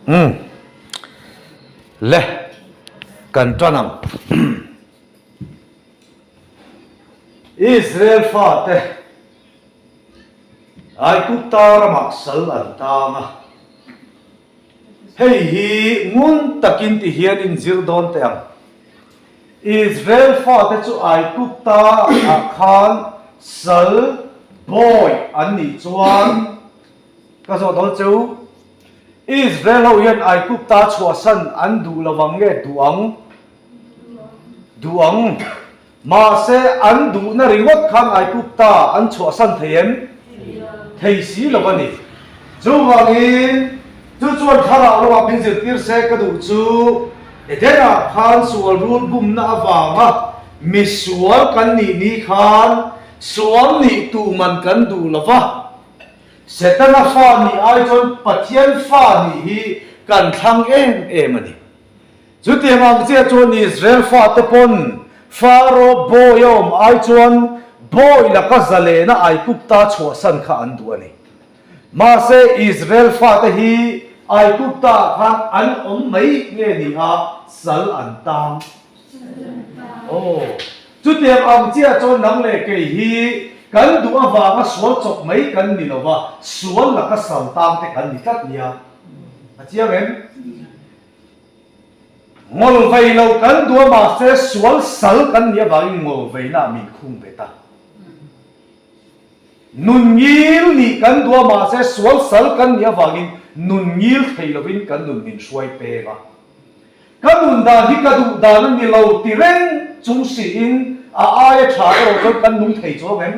Umm. Le, kan tan ang. Israel fate Aigupta ramah sal an tang a. Hei hi ngun takin ti hian inzir dawn teh ang. Israel fate chu Aigupta ah khan sal bawi an nih chuan ka zawh dawn che u, Israel ho hian Aigupta chhuahsan an duh lo ang nge duh ang? Duh ang. Mahse, an duhna ringawt khan Aigupta an chhuahsan thei em? Thei si lo a ni. Chuvangin, chu chuan thlarau lamah min zirtir se ka duh chu, Edenah khan sual rul bumna avanga misual kan nih ni khan sual nih tuh man kan duh lo va. Setana fa nih ai chuan Pathian fa nih hi kan thlang em em a ni. Chutiang ang chiah chuan Israel fate pawn Pharaoh bawi a awm ai chuan bawi laka zalena Aigupta chhuahsan kha an duh a ni. Mahse Israel fate hi Aigupta ah khan an awm mai nge ni a sal an tang? Aw. Chutiang ang chiah chuan nang leh kei hi kan duh avanga sual chawp mai kan ni lo va, sual laka sal tang te kan ni tlat nia. A chiang em? Ngawl vei lo kan duh a mahse sual sal kan nih avangin ngawl veina min khung bet a. Nun ngil nih kan duh a mahse sual sal kan nih avangin nun ngil thei lovin kan nun min hruai peng a. Ka nun dan hi ka duh dan a ni lo ti reng chung siin a aia tha erawh chuan kan nung thei chuang em?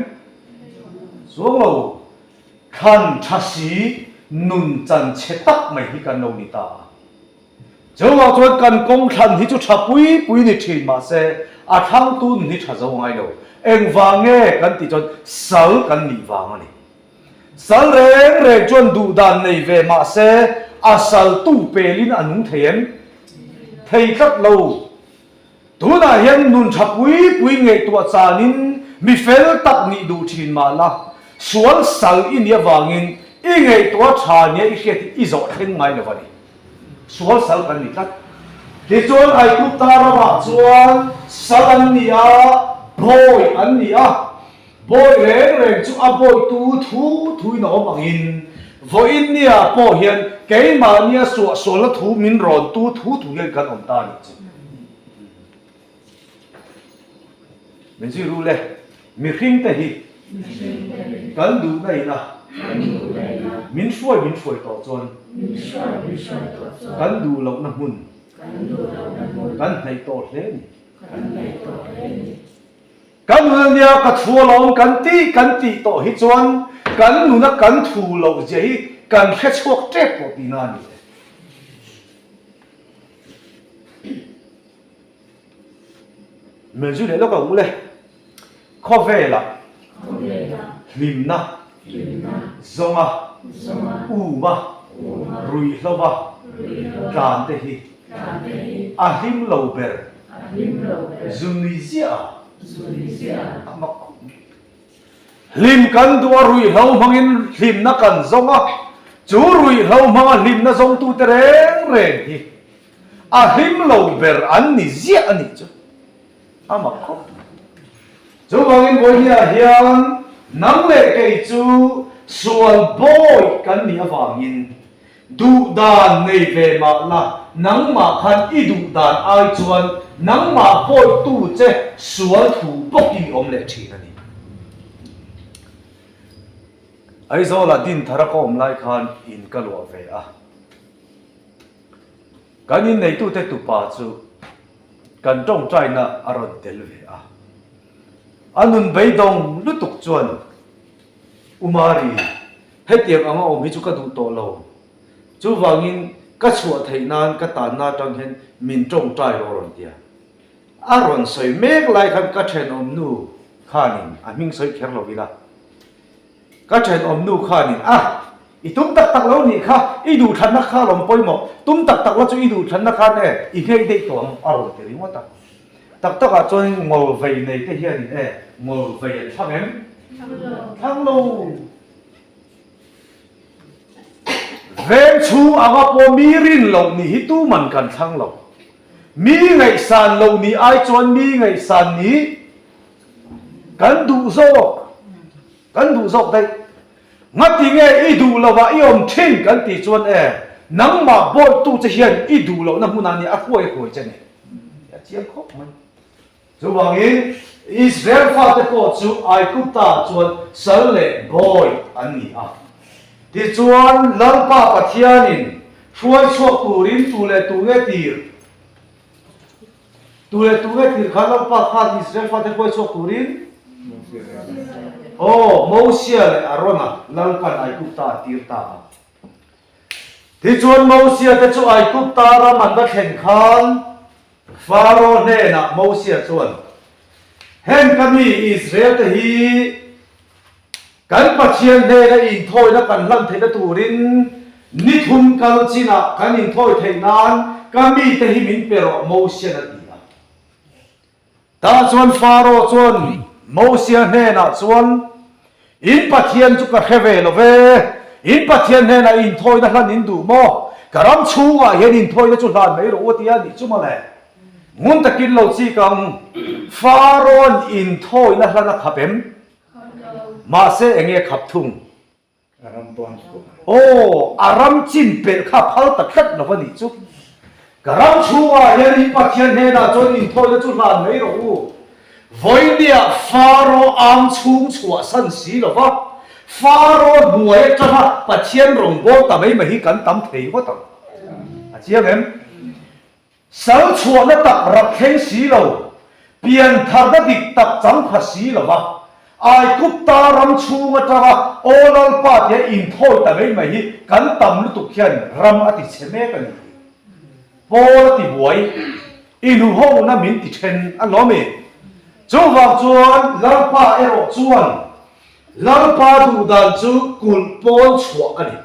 Chuang lo. Thlan tha si nun chan chhe tak mai hi kan lo ni ta a. Chuvang chuan kan kawng thlan hi chu tha pui pui ni thin mahse a thlangtu nun hi tha zo ngai lo. Engvang nge kan tih chuan sal kan nih vang a ni. Sal reng reng chuan duh dan nei ve mahse a saltu pelin a nung thei em? Thei tlat lo. Tunah hian nun tha pui pui ngaihtuah chanin mi fel tak nih duh thin mah la, sual sal i nih avangin i ngaihtuah tha nia i hriat hi i zawh thleng ngai lo a ni. Sual sal kan ni tlat. Tichuan Aigupta ramah chuan sal an ni a, bawi an ni a. Bawi reng reng chu a bawitu thu thuin a awm angin vawiin nia pawh hian keimahnia suahsualna thu min rawntu thu thu hian kan awm ta a nih chu. Min zui ru le, mihringte hi kan duhna ina min hruai min hruai tawh chuan kan duh lohna hmun kan hnaih tawh hle a ni. Kan nun a nia ka thu alawm kan tih kan tih tawh hi chuan kan nuna kan thu loh zia hi kan hre chhuak tep pawh tihna a ni e. Melzui leh lawk ang u le. Khawvelah hlimna zawnga uma ruihhlova tlan te hi a hlim lo ber Zunui ziah a mak khawp mai. Hlim kan duh a ruihhlo hmangin hlimna kan zawng a, chu ruihhlo hmanga hlimna zawngtute reng reng hi a hlim lo ber an ni ziah a nih chu a mak khawp mai. Chuvangin Vawinia hian nang leh kei chu sual bawi kan nih avangin Duh dan nei ve mah la, nangmah khan i duh dan ai chuan nangmah pawitu che sual thu bawkin i awm leh thin a ni. Aizawlah Dinthara ka awm lai khan in ka luah ve a. Kan inneitute tupa chu kan tawngtaina a rawn tel ve a. A nun beidawng lutuk chuan Umari, hetiang anga awm hi chu ka duh tawh lo. Chuvangin ka chhuah theih nan ka tanna atang hian min tawngtai rawh a rawn ti a. A rawn sawi mek lai khan ka thenawmnu khanin a hming sawi kher lo ila. Ka thenawmnu khanin a, i tum tak tak lo nih kha, i duhthlanna kha lawm pawimawh, tum tak tak la chu i duhthlanna khan e, i nghei daih tawh ang a rawn ti ringawt a. Tak takah chuan ngawl vei nei te hianin e, ngawl vei an thlang em? Thlang lo. Thlang lo. Veng chhung anga pawh mi rin loh nih hi tuman kan thlang lo. Mi ngaihsan loh nih ai chuan mi ngaihsan nih kan duh zawk, kan duh zawk daih. Ngati nge i duh loh ah i awm thin kan tih chuan e, nangmah bawihtu che hian i duh lohna hmunah nih a hruai a hruai che ni. A chiang khawp mai. Chuvangin, Israel fate pawh chu Aigupta chuan sal leh bawi an ni a. Tichuan, Lalpa Pathianin hruai chhuak turin tu leh tu nge tir? Tu leh tu nge tir khan Lalpa khan Israel fate hruai chhuak turin? Aw, Mosia leh Arona Lalpan Aigupta a tir ta a. Tichuan, Mosia te chu Aigupta ram an va thlen khan, Faro hnenah Mosia chuan, Heng ka mi Israel-te hi kan Pathian hnena inthawina kan hlan theihna turin ni thum kal chinah kan inthawi theih nan ka mite hi min pe rawh, Mosia'n a ti a. Tah chuan Faro chuan Mosia hnenah chuan, In Pathian chu ka hre ve lo ve, in Pathian hnenah inthawina hlan in duh maw? Ka ram chhungah hian inthawina chu hlan mai rawh u a ti a nih chu mawle. Ngun takin lo chik ang, Faro-a'n inthawina hlan a khap em? Mahse enge a khap thung? A ram pawn chhuah. Aw, a ram chin pelh kha a phal ta tlat lo a nih chu. Ka ram chhungah hian in Pathian hnenah chuan inthawina chu hlan mai rawh u. Vawinia Faro ang chhung chhuah san si lo va, Faro hnuai atanga Pathian rawngbâwl ta mai mai hi kan tam thei ngawt ang. A chiang em? Sal chhuahna tak rak thleng si lo, pian tharna dik tak chang pha si lo va, Aigupta ram chhung atanga Aw Lalpa tia inthawi ta mai mai hi kan tam lutuk hian ram a ti chhe mek a ni hi. Paul a ti buai, inhuhona min ti then a lawm e. Chuvang chuan Lalpa erawh chuan Lalpa duhdan chu kulh pawn chhuah a ni.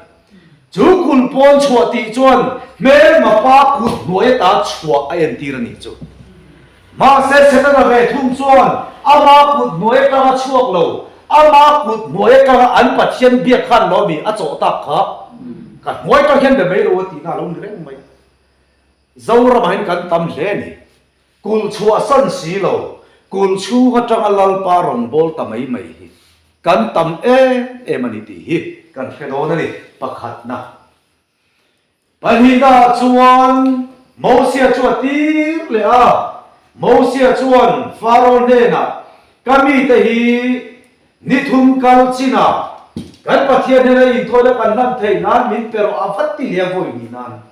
Chu kulh pawn chhuah tih chuan hmelma pa kut hnuai ata chhuah a entir a nih chu. Mahse Setana ve thung chuan ama kut hnuai atanga chhuak lo, ama kut hnuai atanga an Pathian biak khan lo mi a chawh tak kha ka hnuai tang hian be mai lo a tihna a lo ni reng mai. Zoramah hian kan tam hle a ni. Kulh chhuah san si lo, kulh chhung atanga Lalpa rawn bawl ta mai mai hi kan tam em em a ni tih hi kan hre dawn a ni, pakhatna. Pahnihnaah chuan Mosia chu a tir leh a, Mosia chuan Faro hnenah, Ka mite hi ni thum kal chinah kan Pathian hnena inthawina kan hlan theih nan min pe rawh a va ti leh a vawi ni nan.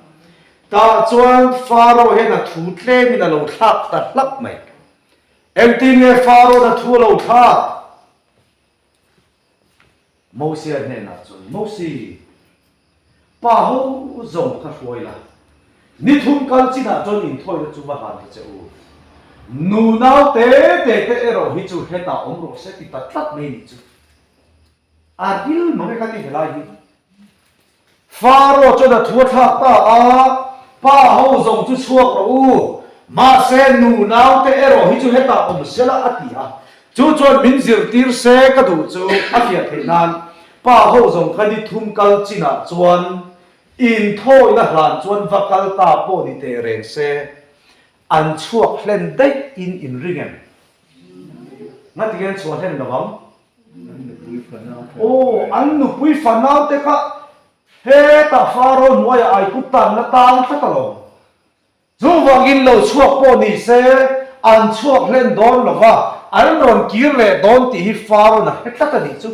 Tah chuan Faro hian a thu tlemin a lo thlak ta hlak mai. Engtin nge Faro-in a thu a lo thlak? Mosia hnenah chuan, Mosi, pa ho zawng kha hruai la, ni thum kal chinah chuan inthawina chu va hlan ta che u. Nu nau te te te erawh hi chu hetah awm rawh se ti ta tlat mai nih chu. A ril mang e ka ti helai hi. Faro chuan a thu a thlak ta a, Pa ho zawng chu chhuak rawh u, mahse nu naute erawh hi chu hetah awm sela a ti a. Chu chuan min zirtir se ka duh chu a fiah theih nan pa ho zawng kha ni thum kal chinah chuan inthawina hlan chuan va kal ta pawh ni teh reng se an chhuak hlen daih in inring em? Ngatinge an chhuah hlen lo ang? Aw, an nupui fanau te kha hetah Faro hnuaiah Aigupta an la tang tlat alawm. Chuvangin lo chhuak pawh ni se, an chhuak hlen dawn lo va, an rawn kir leh dawn tih hi Faro-n a hre tlat a nih chu.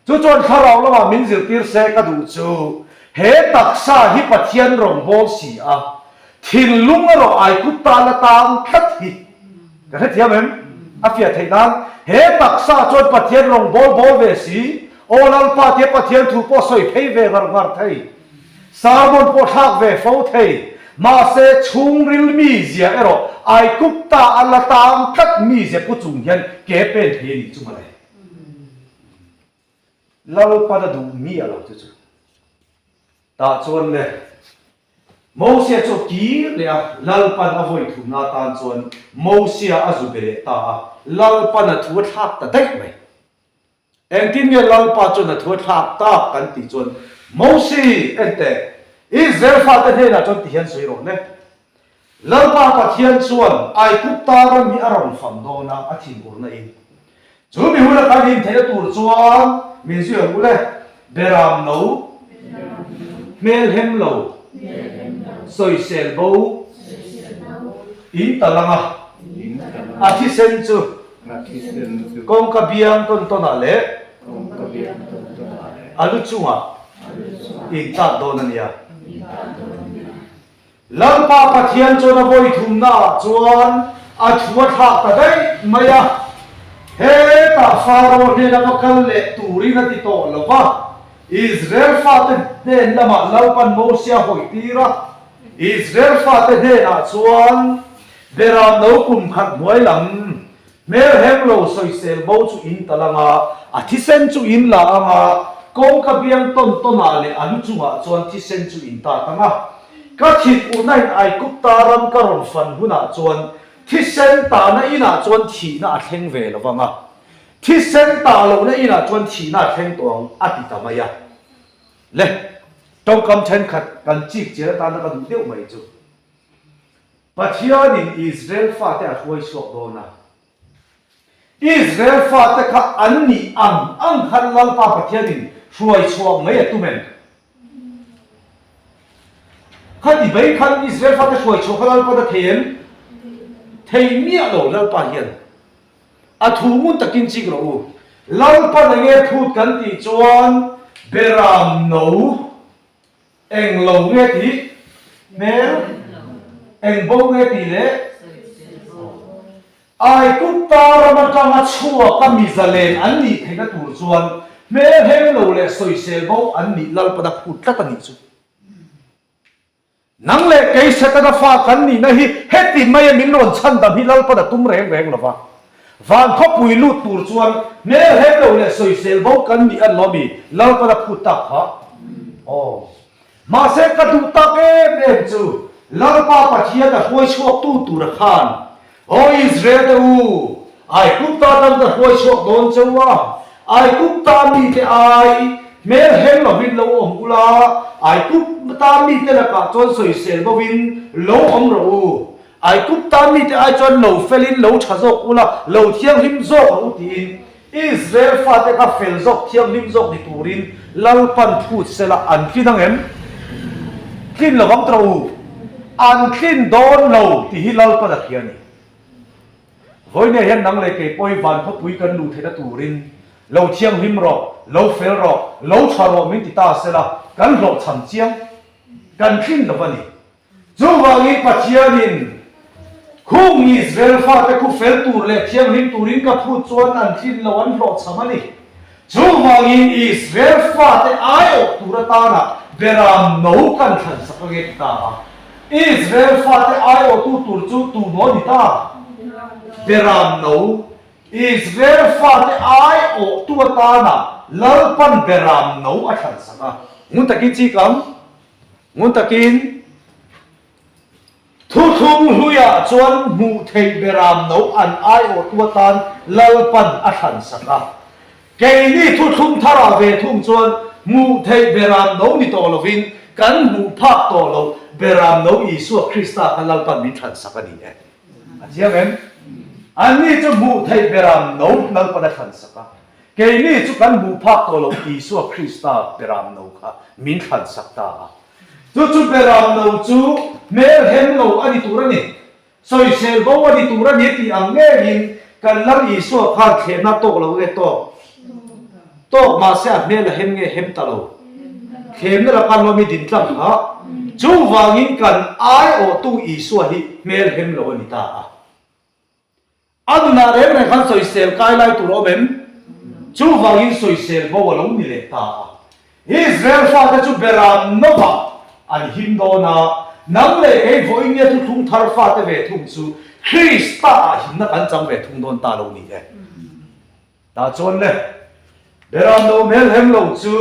Chu chuan thlarau lamah min zirtir se ka duh chu, he taksa hi Pathian rawngbâwl si a, thinlung erawh Aigupta la tang tlat hi. Ka hrethiam em? A fiah theih nan, he taksa chuan Pathian rawngbâwl bâwl ve si, Aw Lalpa tia Pathian thu pawh sawi phei ve ngar ngar thei, sermon pawh thlâk ve fo thei, mahse chhungril mizia erawh Aigupta a la tang tlat mizia pu chung hian ke pen thei a nih chu mawle. Lalpan a duh mi a lo chu chu. Tah chuan le, Mosia chu a kir leh a, Lalpan a vawi thumna atan chuan Mosia a zu be leh ta a, Lalpan a thu a thlak ta daih mai. Engtin nge Lalpa chuan a thu a thlak tak kan tih chuan. Mosi, en teh, Israel fate hnenah chuan ti hian sawi rawh le. Lalpa Pathian chuan Aigupta ram hi a rawn fam dawn a, a thinurna in. Chu mi huna kan him theihna tur chuan min zui ang u le, Beram no, hmel hem lo, sawisel bo, in tal ang a, a thisen chu kawngka biang tawn tawnah leh a lu chungah in tat dawn a nia. Lalpa Pathian chuan a vawi thumnaah chuan a thu a thlak ta daih mai a, hetah Faro hnena va kal leh turin a ti tawh lo va, Israel fate hnen lamah Lalpan Mosia hawi tir a, Israel fate hnenah chuan Beram no kum khat hnuai lam Hmel hem lo sawisel bo chu in tal ang a, a thisen chu in la ang a, kawngka biang tawn tawnah leh a lu chungah chuan thisen chu in tat ang a. Ka thit uhnain Aigupta ram ka rawn fan hunah chuan thisen tahna inah chuan thihna a thleng ve lo vang a, thisen tah lohna inah chuan thihna a thleng tawh ang, a ti ta mai a. Le, tawngkam thenkhat kan chik chian atana ka duh deuh mai chu. Pathianin Israel fate a hruai chhuak dawn a. Israel fate kha an nih ang ang khan Lalpa Pathianin hruai chhuah mai a tum em? Khati mai khan Israel fate hruai chhuah kha Lalpa'n a thei em? Thei miah lo Lalpa hian a thu ngun takin chik rawh u. Lalpa'n enge phut kan tih chuan Beram no Eng lo nge tih hmel, eng bo nge tih leh Aigupta ram atanga chhuaka mi zalen an nih theihna tur chuan hmel hem lo leh sawisel bo an nih Lalpana phut tlat a nih chu. Nang leh kei Setana fa kan nihna hi heti maia min rawn chhandam hi Lalpana tum reng reng lova. Van khawpui lut tur chuan hmel hem lo leh sawisel bo kan nih an lawmi Lalpan a phut tak kha. Aw. Mahse ka duh tak em em chu Lalpa Pathian a hruai chhuak tu tura khan, Aw Israel te u, Aigupta tan ka hruai chhuak dawn cheu a, Aigupta mite ai hmel hem lovin lo awm ula, Aigupta mite lakah chuan sawisel bovin lo awm rawh u. Aigupta mite ai chuan lo felin lo tha zawk ula, lo thianghlim zawk rawh u tiin Israel fate kha fel zawk, thianghlim zawk ni turin Lalpan phut sela an tlin ang em? Tlin lo vang tawh u, an tlin dawn lo tih hi Lalpan a hria a ni. Vawinia hian nang leh kei pawh hi van khawpui kan luh theihna turin lo thianghlim rawh, lo fel rawh, lo tha rawh min ti ta sela kan hlawhchham chiang, kan tlin lo va ni. Chuvangin Pathianin khung Israel fate khu fel tur leh thianghlim turin ka phut chuan an tlin lo an hlawhchham a ni. Chuvangin Israel fate aiawh tur atana Beram no kan thlansak a nge ti ta a. Israel fate aiawhtu tur chu tu maw ni ta? Beram no. Israel fate aiawhtu atana Lalpan Beram no a thlansak a. Ngun takin chik ang. Ngun takin, Thuthlung hluiah chuan hmuh theih beram no an aiawhtu atan Lalpan a thlansak a. Keini thuthlung tharah ve thung chuan hmuh theih beram no ni tawh lovin kan hmuh phak tawh loh beram no Isua Krista kha Lalpan min thlansak a ni e. A chiang em? Anni chu hmuh theih beram no Lalpan a thlansak a. Keini chu kan hmuh phak tawh lo Isua Krista Beram no kha min thlansak ta a. Chu chu Beram no chu hmel hem lo a ni tur a ni, sawisel bo a ni tur a ni tih ang ngeiin kan Lal Isua khan thlehna tawk lo nge tawk? Tawk mahse a hmel a hem nge hem ta lo? Thlemna lakah lawm i din tlang kha. Chuvangin kan aiawhtu Isua hi hmel hem lo a ni ta a. A nunah reng reng khan sawisel kai lai tur a awm em? Chuvangin sawisel bo a lo ni leh ta a. Israel fate chu Beram Novah an him dawn a, nang leh kei vawinia thuthlung thar fate ve thung chu Krista ah himna kan chang ve thung dawn ta lo ni e. Tah chuan le, Beram No hmelhem lo chu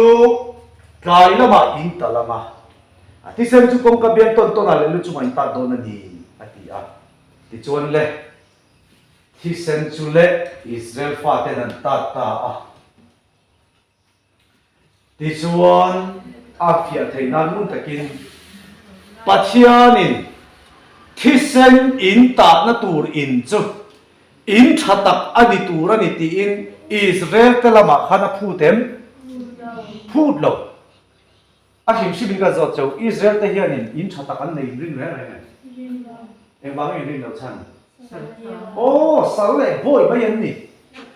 tlai lamah in tal ang a, a thisen chu kawngka biang tawn tawnah leh lu chungah in tat dawn a ni, a ti a. Tichuan le, thisen chu le Israel faten an tat ta a. Tichuan. A fiah theih nan ngun takin Pathianin thisen in tahna tur in chu in tha tak a ni tur a ni tiin Israel te lamah khan a phut em? Phut lo. A hrim hrim in ka zawt cheu, Israel te hianin in tha tak an nei in ring reng reng em? Engvang in rin lo chhan? Aw, sal leh bawi mai an ni.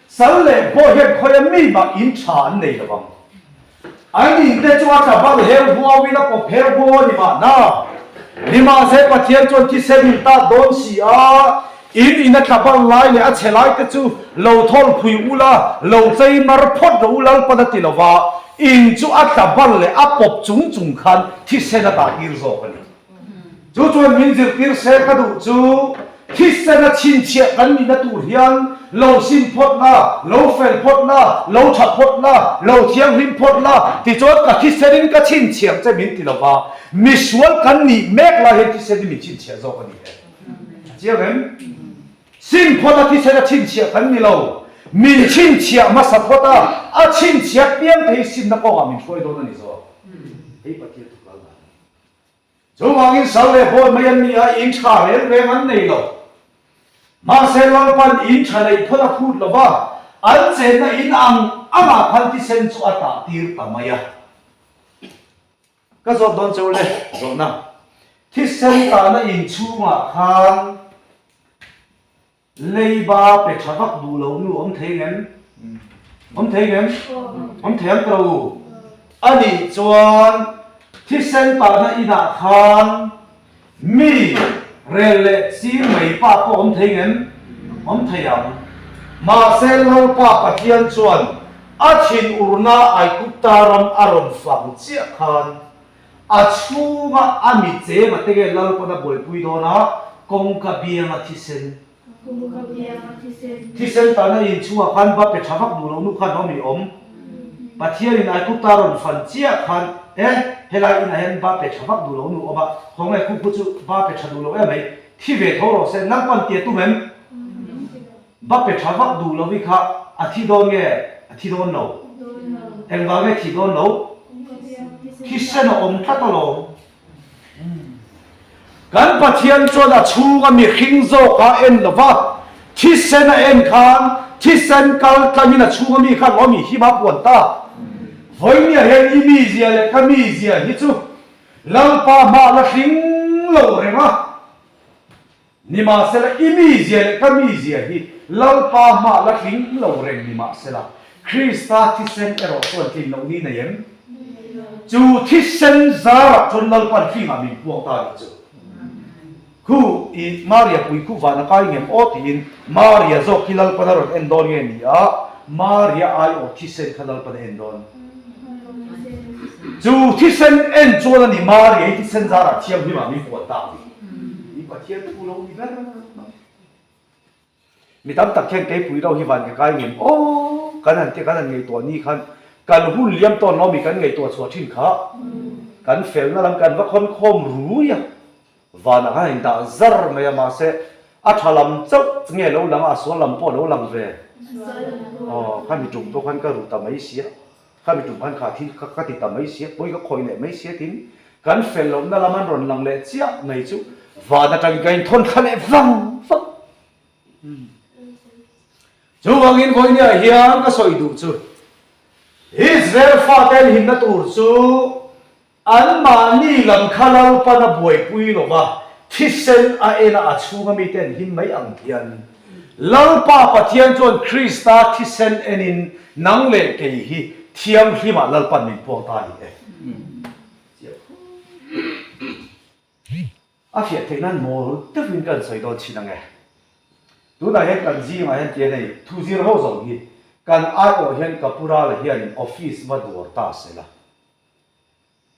Sal leh bawi hian khawia mi mah in tha an nei lo vang. An in te chu a tla bal heu huau in a pawp heu huau a ni mahna. Nimahse Pathian chuan thisen in tat dawn si a, in in a tla bal lai leh a chhe lai te chu lo thawl phui ula, lo chei mar phawt rawh u Lalpan a ti lo va, in chu a tla bal leh a pawp chung chung khan thisen a tah tir zawk a ni. Chu chuan min zirtir se ka duh chu thisen a chhinchhiah kan nihna tur hian lo sim phawt la, lo fel phawt la, lo tha phawt la, lo thianghlim phawt la, tichuan ka thisenin ka chhinchhiah che min ti lova, misual kan nih mek lai hian thisenin min chhinchhiah zawk a ni e. A chiang em? Sim phawt a thisen a chhinchhiah kan ni lo, min chhinchhiah hmasa phawt a, a chhinchhiah piang te hi simna kawngah min hruai dawn a ni zawk. Hei Pathian thu kal dan a ni. Chuvangin sal leh bawi mai an ni a, in tha reng reng an nei lo. Mahse Lalpan in tha neih phawt a phut lo va, an chenna in ang angah khan thisen chu a tah tir ta mai a. Ka zawt dawn cheu le, zawhna. Thisen tahna in chhungah khan Leiba pe tha vak duh lo nu awm thei ngem? Awm thei ngem? Awm thei ang tawh u. A nih chuan thisen tahna inah khan mi rel leh ching mai pa pawh awm thei ngem? Awm thei ang. Mahse Lalpa Pathian chuan a thinurna Aigupta ram a rawn fang chiah khan A chhunga a mi cheng a tenge Lalpan a buaipui dawn a, kawngka bianga thisen. Kawngka bianga thisen. Thisen tana inchhungah khan va pe tha vak duh lo nu khan awm i awm. Pathianin Aigupta rawn fan chiah khan, E, helai inah hian va pe tha vak duh lo nu awm a, khawnge khu khu chu va pe tha duh lo em mai, thi ve tho rawh se, Lalpan tia tum em? Va pe tha vak duh lo i kha a thi dawn nge a thi dawn lo? Engvang nge thi dawn lo? Thisen a awm tlat alawm. Kan Pathian chuan a chhunga mihring zawk a en lo va, thisen a en khan thisen kal tlangin a chhunga mi khan awm i him a puan ta. Vawinia hian i mizia leh ka mizia hi chu Lalpa hmah la hring lo reng a. Nimahsela, i mizia leh ka mizia hi Lalpa hmah la tling lo reng nimahsela, Krista thisen erawh chuan tlin loh ni nei em? Chu thisen zarah chuan Lalpa'n tlingah min puang ta nih chu. Khu i Maria pui khu van a kai ngem aw tiin Maria zawk hi Lalpan a rawn en dawn nge ni a, Maria aiawh thisen kha Lalpan a en dawn. Chu thisen en chuan a ni Maria i thisen zarah thianghlimah min puan tak ni. I Pathian thu lo ni ber mai. Mi tam tak hian keipui ro hi van ka kai ngem aw kan han tia kan han ngaihtuah ni khan kan hun liam tawn lo mi kan ngaihtuah chhuah thin kha kan felna lam kan va khawn khawm rui a vanah khan a indah zar mai a mahse a tha lam chauh nge lo lang a a sual lam pawh a lo lang ve aw khami tum pawh khan ka ru ta mai sia. Khami tum khan kha thil kha ka ti ta mai sia, pawi ka khawih leh mai sia tin kan fel lohna lam an rawn lang leh chiah mai chu van atangin ka inthawn thla leh vang vang. Chuvangin vawinia hian ka sawi duh chu Israel fate an himna tur chu Anmahni lam kha Lalpan a buaipui lo va, thisen a en a, a chhunga mite an him mai ang hian Lalpa Pathian chuan Krista thisen enin nang leh kei hi thianghlimah Lalpan min puang ta a ni e. A fiah theih nan mawl deuhin kan sawi dawn chin ang e. Tunah hian kan zingah hian tia nei thu zir ho zawng hi kan aiawh hian Kapurala hianin office va dawr ta sela.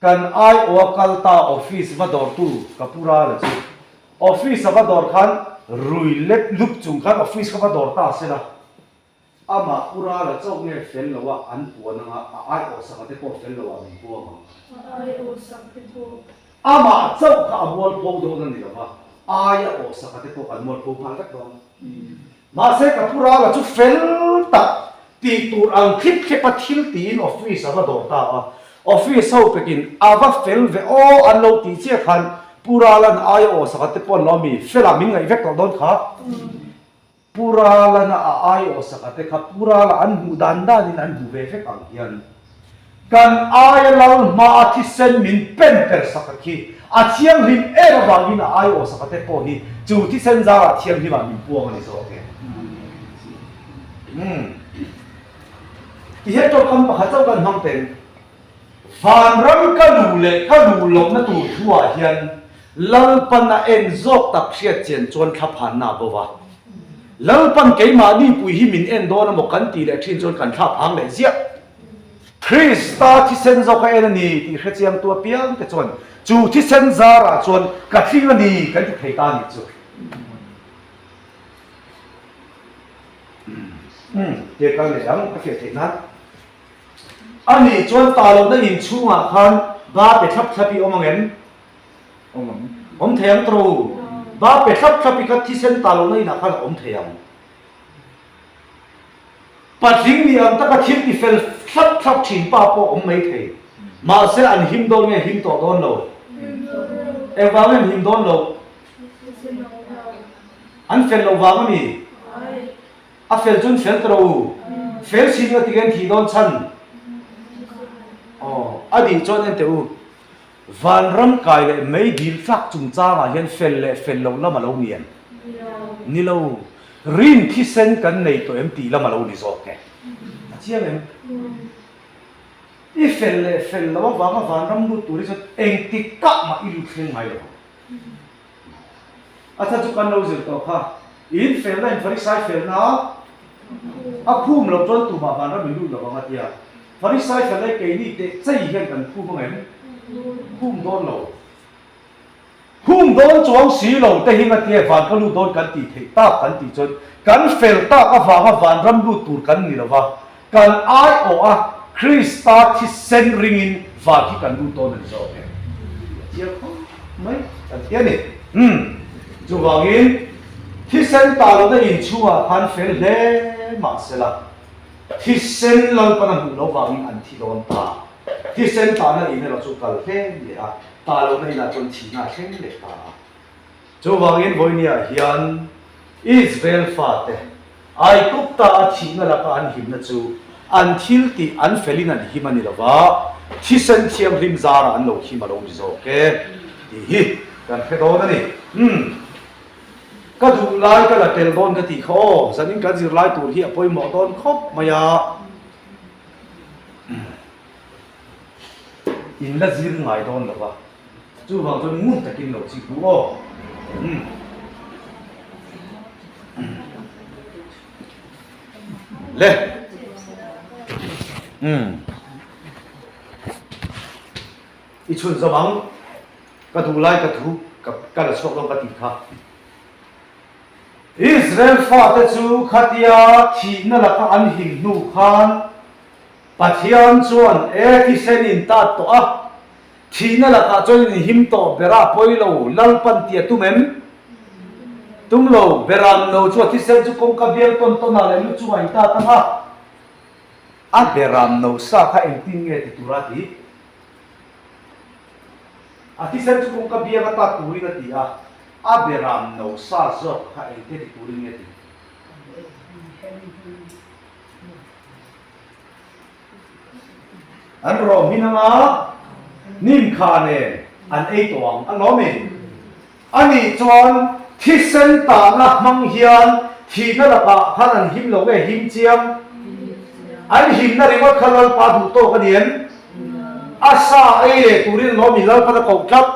Kan aiawha kal ta office va dawrtu ka pu Rala chu office a va dawr khan rui lep lup chung khan office kha va dawr ta se la, amah pu Rala chauh nge fel lo a an puan anga a aiawh sak a te pawh fel lo ah min puang ang. A aiawh sak te pawh. Amah chauh kha a mualpho dawn a ni lo va, aia awh sak a te pawh kan mualpho nghal vek dawn. Mahse ka pu Rala chu fel tak tih tur ang thlip thlep a thil tiin office a va dawr ta a. Office ho pekin a va fel ve aw an lo tih chiah khan Pu Ralan aia aw sakhat te pawh an lo ami fela min ngaih vek tawh dawn kha. Pu Ralana a aiawh sakhat te kha Pu Rala an hmuh dan danin an hmu ve vek ang hian kan aia lal hmaa thisen min pen per sakhat khi a thianghlim em avangin a aiawh sakhat te pawh hi chu thisen zarah thianghlimah min puang a ni zawk e. Umm. Tihian tawngkam pakhat chauh kan hmang teng. Vanram ka luh leh ka luh lohna tur thuah hian Lalpan a en zawk tak hriat chian chuan thlaphanna a bo va. Lalpan keimahni pui hi min en dawn emaw kan tih leh thin chuan kan thlaphang leh ziah. Krista thisen zawk a en a ni tih hrechiangtu apiangte chuan chu thisen zarah chuan ka tling a ni kan ti thei ta a nih chu. Umm, tia kal leh ang ka hriat theih nan. A nih chuan ta lohna in chhungah khan ba pe thlap thlap i awm ang em? Awm ang. Awm thei ang tawh. Ba pe thlap thlap i kha thisen ta lohna inah khan a awm thei ang. Patling ni ang taka thil ti fel thlap thlap thin pa pawh awm mai thei. Mahse an him dawn nge him tawh dawn lo? Engvang nge an him dawn loh? An fel loh vang a mi? A fel chuan fel ta rawh u. Fel si nia tigen thih dawn chhan. Aw, a dih chuan en teh u. Vanram kai leh mei dil tlak chungchangah hian fel leh fel loh lam a lo ni em? Ni lo. Rin thisen kan nei tawh em tih lam a lo ni zawk e. A chiang em? I fel leh fel loh avanga vanram lut tur hi chuan engtik kah mah i lut thleng ngai lo ang. A chhan chu kan lo zir tawh kha. In felna in Farisai felna a khum loh chuan tumah vanram in lut lo ang a tia. Farisai felna hi keini teh chei hian kan khum ang em? Khum dawn lo. Khum dawn chuang si lo te hi ngatia van ka lut dawn kan tih theih tak kan tih chuan kan fel tak avanga vanram lut tur kan ni lova, Kan aiawh a Krista thisen ringin van hi kan lut dawn a ni zawk e. A chiang khawp mai kan ti a ni. Umm. Chuvangin thisen ta lohna inchhungah khan fel hle mah sela, thisen Lalpan a hmuh loh vangin an thi dawn ta. Thisen tahna in erawh chu kal hlem leh a, ta lohna inah chuan thihna a thleng leh ta a. Chuvangin vawinia hian Israel fate Aigupta a thihna laka an himna chu an thil tih an felin an him a ni lo va, thisen thianghlim zarah an lo him a lo ni zawk e tih hi kan hre dawn a ni. Umm. Ka duh lai ka la tel dawn ka tih kha aw, zanin kan zirlai tur hi a pawimawh dawn khawp mai a. In la zir ngai dawn lo va, chuvang chuan ngun takin lo chik duh aw. Umm. Le. Umm. I chhun zawm ang, ka duh lai ka thu ka ka la chhuak dawn ka tih kha. Israel fate chu khatia thihna laka an him hnu khan Pathian chuan, E thisen in tat tawh a, thihna lakah chuan in him tawh ber a, pawi lo, Lalpan tih a tum em? Tum lo, beram no chu a thisen chu kawngka bial tawn tawn ah leh lu chungah in tat ang a, a beram no sa kha engtin nge ti tura ti? A thisen chu kawngka biang a tat turin a ti a, a beram no sa zawk kha engtia ti turin nge ti? An rawh hmin anga hnim kha nen an ei tawh ang a lawm e. A nih chuan thisen tahna hmang hian thihna lakah khan an him lo nge him chiang? An himna ringawt kha Lalpa duh tawk a ni em? A sa ei leh turin lawm i Lalpan a koh tlat.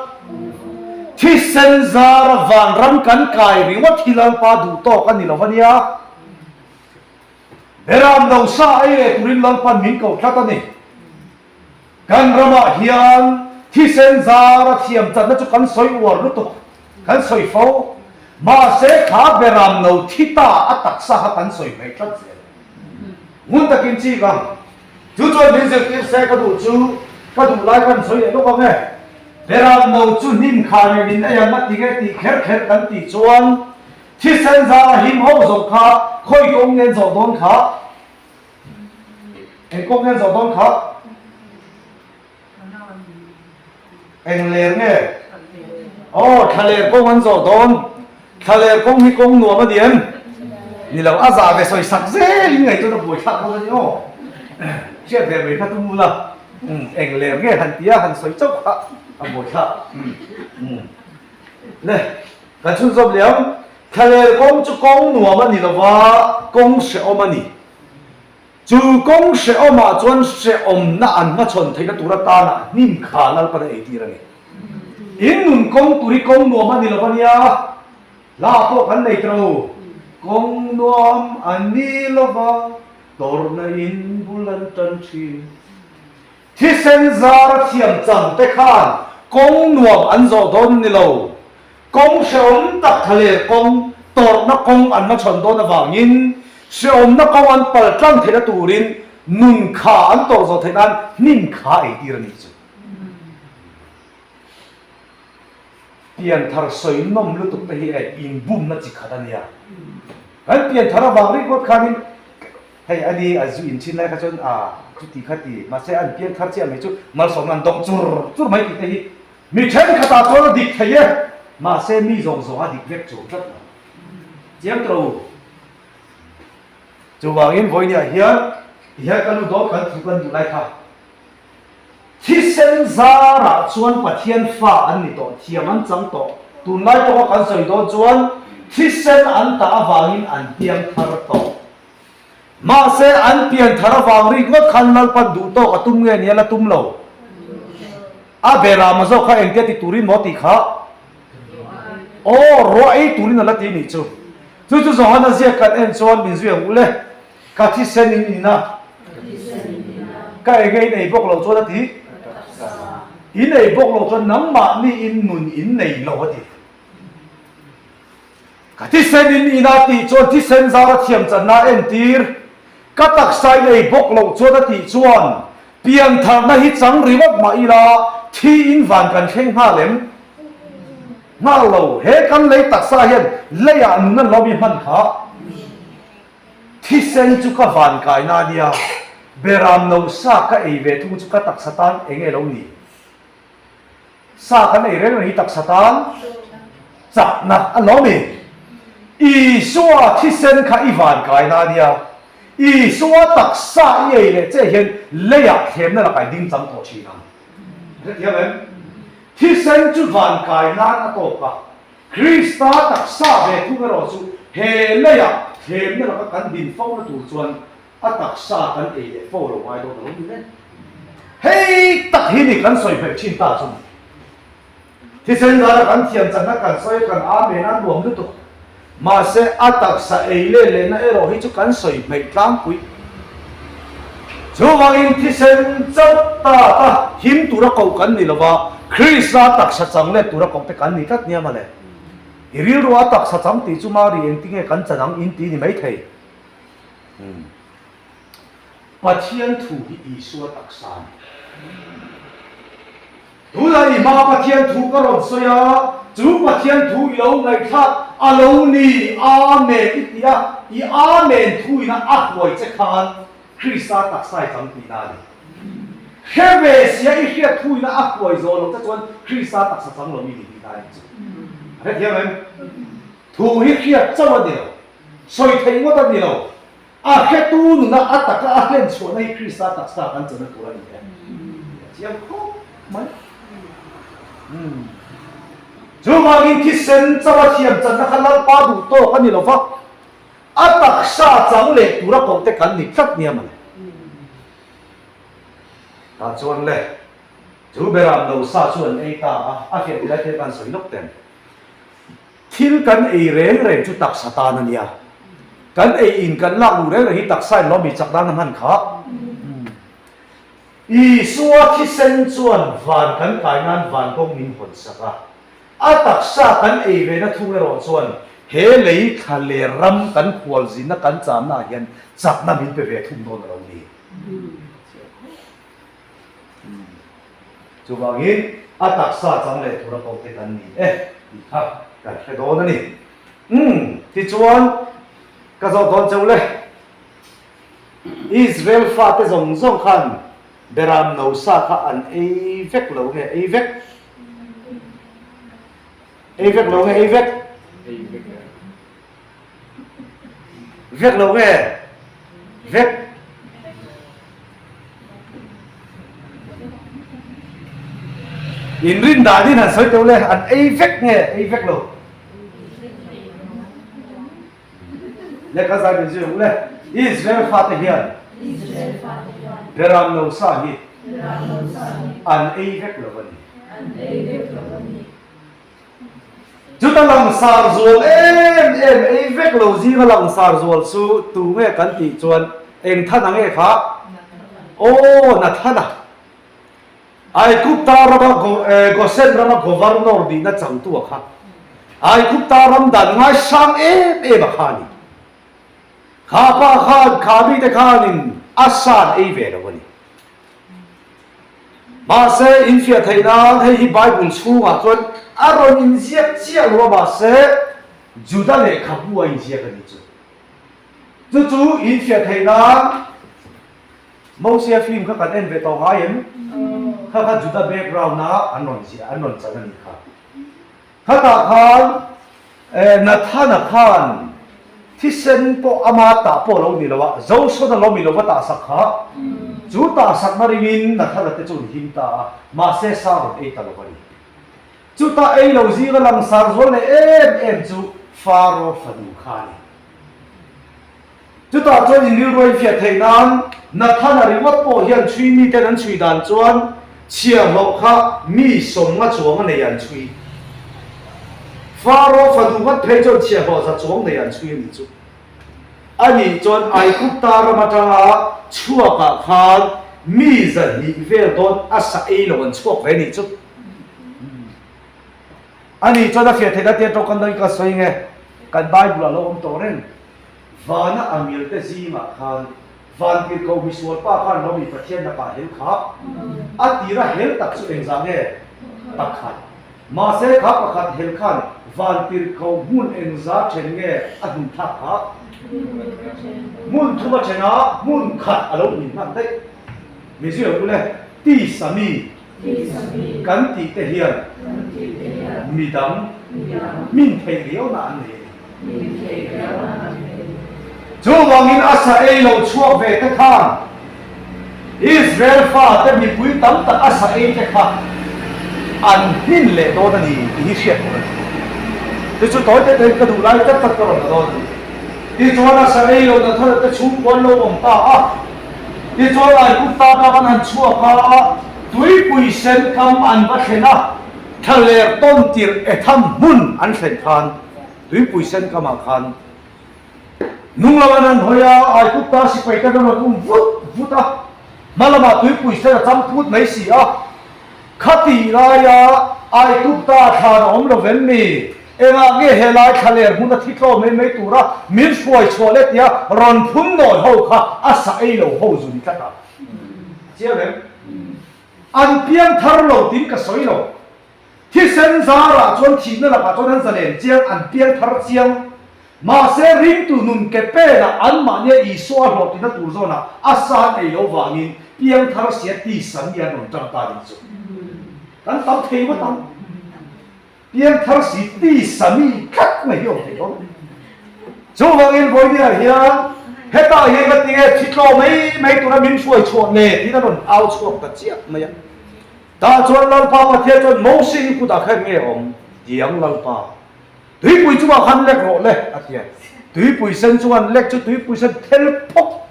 Thisen zara vanram kan kai ringawt hi Lalpa duh tawk a ni lo a nia. Beram lo sa ei leh turin Lalpan min koh tlat a ni. Kan ramah hian thisen zara thiam chatna chu kan sawi uar lutuk, kan sawi fo. Mahse kha beram no thi ta a taksa kha kan sawi hmei tlat zel. Ngun takin chik ang. Chu chuan min zirtir se ka duh chu ka duh lai kan sawi leh lawk ang e. Beram no chu hnim kha nen in ei ang a ti nge tih kher kher kan tih chuan Thisen zara him ho zawh kha khawi kawng ngen zawh dawn kha? Eng kawng ngen zawh dawn kha? Eng ler nge? Aw, thlaler kawng an zawh dawn. Thlaler kawng hi kawng nuam a ni em? Ni lo, a zah ve sawi sak zel in ngaihtuahna buaithlak bawk a ni aw. Hriat ve mai kha tum ula, eng ler nge han tia han sawi chauh kha a buaithlak. Le, kan chhunzawm liam. Thlaler kawng chu kawng nuam a ni lo va, kawng hrehawm a ni. Chu kawng hrehawmah chuan hrehawmna an hmachhawn theihna tur atana hnim kha Lalpan a eitir a ni. In nun kawng tur hi kawng nuam a ni lo ania, hla pawh kan nei ta lo. Kawng nuam a ni lo va, tawrhna in bul an tan thin. Thisen zara thiam chang te khan kawng nuam an zawh dawn ni lo. Kawng hrehawm tak thlaler kawng, tawrhna kawng an hmachhawn dawn avangin hrehawmna kawng an pal tlang theihna turin nun kha an tawrh zawh theih nan hnim kha eitir a nih chu. Pianthar sawi nawm lutuk te hi e inbumna chi khat a nia. Kan pianthar avang rikngawt khanin Hei a ni, a zu in thin lai kha chuan a chuti kha ti, mahse an piang thar chiah mai chu malsawmna an dawng chur chur mai tih te hi mi thenkhatah chuan a dik thei e, mahse mi zawng zawng a dik vek chur tlat lo. Chiang tawh u. Chuvangin vawinia hian tihian ka lu dawn kan thu kan duh lai kha thisen zarah chuan Pathian fa an ni tawh, thiam an chang tawh. Tunlai pawha kan sawi dawn chuan thisen an tah avangin an piang thar tawh. Mahse, an pian thar avang rik ngawt khan Lalpan duh tawk a tum nge nia la tum lo. A berama zawk kha engtia ti turin maw tih kha? Aw, ruah ei turin a la ti nih chu. Chu chu Johana ziak kan en chuan min zui ang u le, Ka thisen in in a, ka enge in ei bawk lo chuan a ti, in ei bawk lo chuan nangmahni in nun in nei lo a ti. Ka thisen in ina tih chuan thisen zar a thiam channa a entir. Ka taksa in ei bawk loh chuan a tih chuan piantharna hi chang ringawt mah ila thi in van kan thleng nghal em? Nghal lo. He kan lei taksa hian leiah nun an lo mi hman kha. Thisen chu ka van kaina a nia. Beram no sa ka ei ve thung chu ka taksa tan eng nge lo ni? Sa kan ei reng reng hi taksa tan chakna a lo ni. Isua thisen kha i van kaina a nia. Isua taksa i ei leh che hian leiah thlemna lakah i ding chang tawh thin ang. Hrethiam em? Thisen chu van kai nan a tawk a. Krista taksa ve thung erawh chu he leiah thlemna laka kan din fo na tur chuan A taksa kan ei leh fo lo ngai dawn a lo ni le. Hei tak hi ni kan sawi hmeh thin ta chu ni. Thisen zara kan thiam chakna kan sawi a kan amen a nuam lutuk. Mahse a taksa ei leh lehna erawh hi chu kan sawi hmeih tlangpui. Chuvangin thisen chauh ta ta him tura koh kan ni lova, Krista taksa chang let tura koh te kan ni tlat nia mawle. I rilru a taksa chang tih chu Mari engtinge kan chan ang in ti ni maithei. Pathian thu hi Isua taksa a ni. Tunah i hma Pathian thu ka rawn sawi a, chu Pathian thu i lo ngaihthlak a lo ni, Amen i ti a, i Amen thu ina a hruai che khan Krista taksa i chang tihna a ni. Hre ve sia i hriat thu ina a hruai zawh loh che chuan Krista taksa chang lo i ni tihna a ni chu. A hrethiam em? Thu hi hriat chauh a ni lo. Sawi theih ngawt a ni lo. A hretu nuna a taka a hlen chhuahna hi Krista taksa kan chana tur a ni e. A chiang khawp mai. Chuvangin thisen chauh a thiam channa kha Lalpa duh tawk a ni lo va, a taksa chang leh tura koh te kan ni tlat nia mawle. Tah chuan le, chu beram lo sa chu an ei ta a, a fiah ti lai te kan sawi lawk teng. Thil kan ei reng reng chu taksa tan a nia. Kan ei in kan lak luh reng reng hi taksa in lawmi chak dan a hman kha. Isua thisen chuan van kan kai nan van kawng min hawn sak a. A taksa kan ei ve na thung erawh chuan he lei thla leh ram kan khual zinna kan chamna ah hian chakna min pe ve thung dawn a lo ni. Chuvangin a taksa chang leh tura ko te kan ni e tih kha kan hre dawn a ni. Umm, tichuan ka zawh dawn cheu le. Israel fate zawng zawng khan Beram no sa kha an ei vek lo nge ei vek? Ei vek lo nge ei vek? Ei vek e. Vek lo nge? Vek. In rin dan in han sawi teuh le, an ei vek nge ei vek lo? Lehkha zai min zui ang le. Israel fate hian Beram no sa hi an ei vek lo a ni. Chuta langsar zual em em ei vek lo zinga langsar zual chu tu nge kan tih chuan eng Thana nge kha? Aw Nathana. Aigupta rama Gosen rama governor nihna changtu a kha. Aigupta ram dan ngaisang em em a kha a ni. Kha pa khan kha mite khanin a san ei ve lo a ni. Mahse, infiah theih nan hei hi Bible chhungah chuan a rawn inziak chiah lo a, mahse Juda lehkhabu a inziak a nih chu. Chu chu infiah theih nan Mosia film kha kan en ve tawh ngai em? Kha kha Juda background a an rawn ziah, an rawn chan a nih kha. Khatah khan Nathana khan thisen pawh ama tah pawh lo ni lo a, Zosona lo mi lo va tah sak kha, chu tah sakna ringin Nathana te chu an him ta a, mahse sa rawn ei ta lo a ni. Chuta ei lo zinga langsar zual leh em em chu Faro fanu kha a ni. Chutah chuan in rilru a infiah theih nan Nathana ringawt pawh hian chhui miten an chhui dan chuan chhiahhlawh kha mi sawmnga chuang a nei an chhui. Faro fanu ngat phei chuan chhiahhlawh za chuang nei an chhui a nih chu. Ani chuan Aigupta ram atanga chhuakah khan mi zahnih vel dawn a sa ei lo an chhuak ve a nih chu. Ani chuan a fiah theih na tia tawngkam dangin ka sawi nge kan Bible ah lo awm tawh reng. Vana a milte zingah khan Vantirhkoh misual pa khan Romi Pathian lakah hel kha a tira hel tak chu engzah nge? Pakhat. Mahse kha pakhat hel khan Vantirhkoh hmun engzah then nge a hmun thlak kha? Hmun thum a then a, hmun khat a lo hmin hman daih. Mizo ule, tisa mi Kan tih te hian midang hmin theih riauna an nei a ni. Chuvangin a sa ei lo chhuak ve te khan Israel fate mipui tam tak a sa ei te kha an hmin leh dawn a ni tih hi hriat tur a ni. Chu chu tawi te te ka duh lai tlat tlat ka rawn la dawn a ni. Tichuan a sa ei lo Nathana te chhungkua an lo awm ta a. Tichuan Aigupta kha an han chhuak a, tuipui sen kam an va thlen a, thlaler tawn tirh Etham hmun an thlen khan tuipui sen kamah khan hnung lam an han hawi a, Aigupta sipai ten an rawn um vut vut a, hma lamah tuipui sen a chang phut mai si a. Khatih laia Aigupta thlan a awm lo vem mi? Engah nge helai thlaler hmun a thi tlawm mai mai tura min hruai chhuah leh tia rawn phun nawi ho kha a sa ei lo ho zu ni tlat a? Chiang em? An piang thar lo tin ka sawi lo. Thisen zarah chuan thihna lakah chuan an zalen chiang, an piang thar chiang. Mahse ringtu nun ke penah anmahnia Isua hlawhtlinna tur zawnah a sa an ei lo vangin piang thar sia tisa mi an rawn tang ta ding chu kan tam thei ngawt ang. Piang thar si tisa mi tlat mai hi awm thei dawn. Chuvangin Vawinia hian hetah hian ka tinge thi tlaw mai mai tura min hruai chhuah le tiin a rawn au chhuak ta chiah mai a. Tah chuan Lalpa Pathian chuan Moses i kutah khan nge awm? Tiang Lalpa. Tuipui chungah khan lek rawh le, a ti a. Tuipui sen chungan lek chu tuipui sen thel phawk.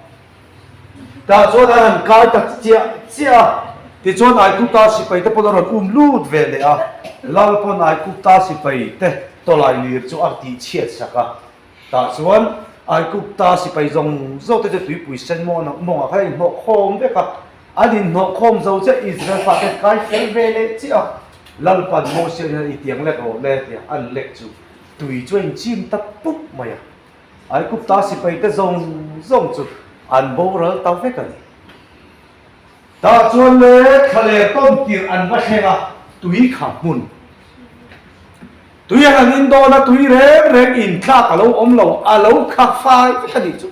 Tah chuan an han kai ta chiah chiah a. Tichuan Aigupta sipai te pawn a rawn um lut ve leh a. Lal pawn Aigupta sipai te tawlai lir chu a tih chhiat sak a. Tah chuan Aigupta sipai zawng zawng te chu tuipui sen mawngah khan a inhnawh khawm vek a. An inhnawh khawm zo chiah Israel fate kai fel ve leh chiah a. Lalpan Mosia hian i tiang lek rawh le tia an lek chu tui chu a inchim ta pup mai a. Aigupta sipaite zawng zawng chu an boral ta vek a ni. Tah chuan le thlaler tawn tirh an va thleng a, tui kha hmun. Tui an han in dawn a, tui reng reng intlak a lo awm lo, a lo kha fai vek a nih chu.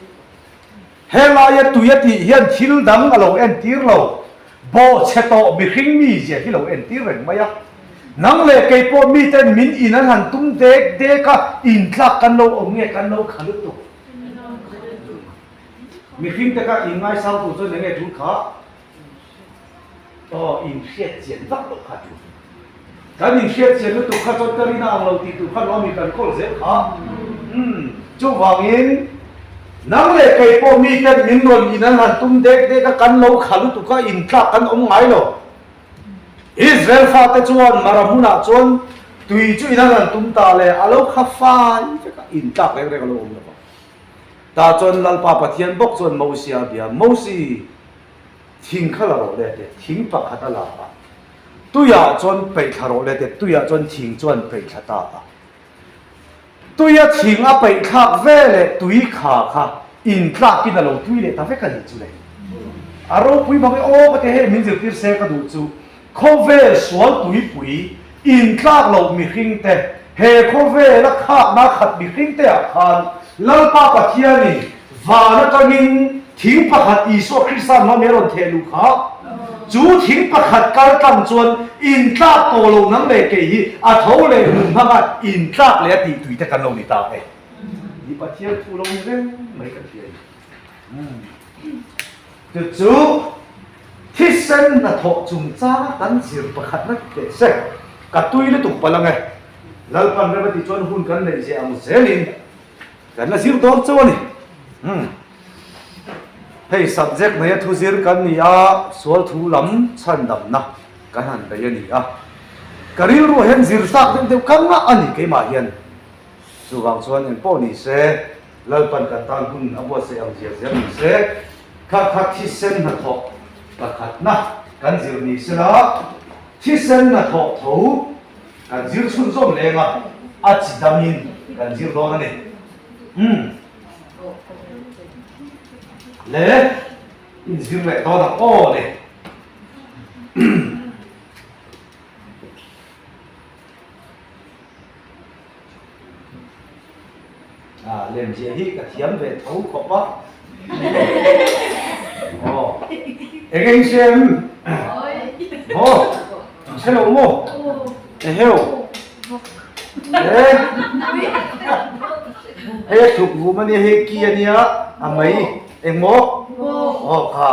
Helaia tui a tih hian thil dang a lo entir lo, bawhchhe tawh mihring mizia hi lo entir reng mai a. Nang leh kei pawh miten min in an han tum dek dek a, intlak kan lo awm nge kan lo kha lutuk. Mihring te kha inngaisang tur chuan enge tul kha? Aw, inhriat chian vak loh kha tul. Kan inhriat chian lutuk kha chuan ka rina ang lo tih tur kha nuam in kan kawl zel kha. Umm, chuvangin nang leh kei pawh miten min rawn in an han tum dek dek a, kan lo kha lutuk a, intlak kan awm ngai lo. Israel fate chuan Mara hmunah chuan tui chu in an han tum ta le, a lo kha fai vek a, intlak reng reng a lo awm lo va. Tah chuan Lalpa Pathian bawk chuan Mosia a bia, Mosi, thing kha la rawh le teh, thing pakhat a la a, tuiah chuan peih thla rawh le teh, tuiah chuan thing chuan peih thla ta a. Tuia thing a peih thlak ve leh tui kha kha intlakin a lo tui leh ta vek a nih chu le. A ropui bang i aw ka ti hei min zirtir se ka duh chu khawvel sual tuipui intlak loh mihring te he khawvela khakna khat mihring te ah khan Lalpa Pathianin van atangin thing pakhat Isua Krista hma mai a rawn theh luh kha. Chu thing pakhat kal tlang chuan intlak tawh lo nang leh kei hi a tho leh hmun hmanga intlak leh a tih tui te kan lo ni ta e. Ni Pathian thu lo ni reng mai kan hria ni. Chu chu thisen hnathawh chungchanga kan zir pakhatna teh se ka tui lutuk palh ang e. Lalpan rem a tih chuan hun kan neih zeh ang zelin Kan la zir dawn chauh a ni. Umm. Hei subject neia thu zir kan ni a, sual thu lam chhandamna kan han bei a ni a. Ka rilruah hian zir tlak deuh deuh ka ngah a ni keimah hian. Chuvang chuan eng pawh ni se, Lalpan kan tan hun a buatsaih ang zia zel ni se, kha kha thisen hnathawh pakhatna kan zir ni sela, thisen hnathawh tho Kan zir chhunzawm leng a, a chi dangin kan zir dawn a ni. Umm. Le, inzir leh dawn ang aw le. Ah, lemziah hi ka thiam ve tho khawp a. Aw, eng eng hre em? Maw, in hre lo maw? Eheu. E, hei a thuk vum a nia, hei ki a nia, a mai eng maw? Aw kha,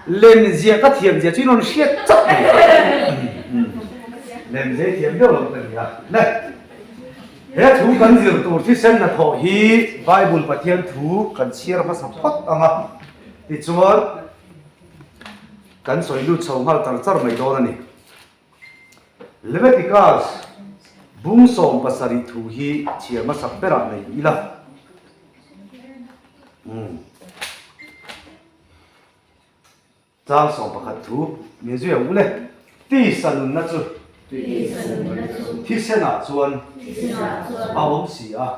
lemziah ka thiam zia chu in rawn hriat chauh mai. Lemziah i thiam deuh lo ka nia. Le. He thu kan zir tur thisen hnathawh hi Bible Pathian thu kan chhiar hmasa phawt ang a, tichuan kan sawi lut chho nghal char char mai dawn a ni. Leviticus bung 17 thu hi chhiar hmasak berah nei ila. Umm. Chang 11 thu min zui ang u le. Tisa nunna chu thisenah chuan a awm si a,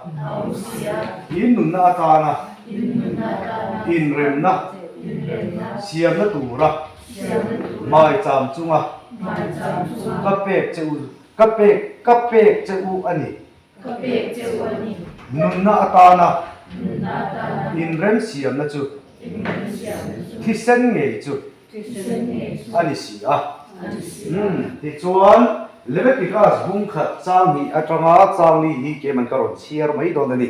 in nunna atana inremna siamna tura maicham chunga ka pek che u ka pek ka pek che u a ni. Nunna atana inremsiamna chu Thisen ngei chu a ni si a. Umm, tichuan Leviticus bung khat chang hnih atanga chang li hi keimah ka rawn chhiar mai dawn a ni.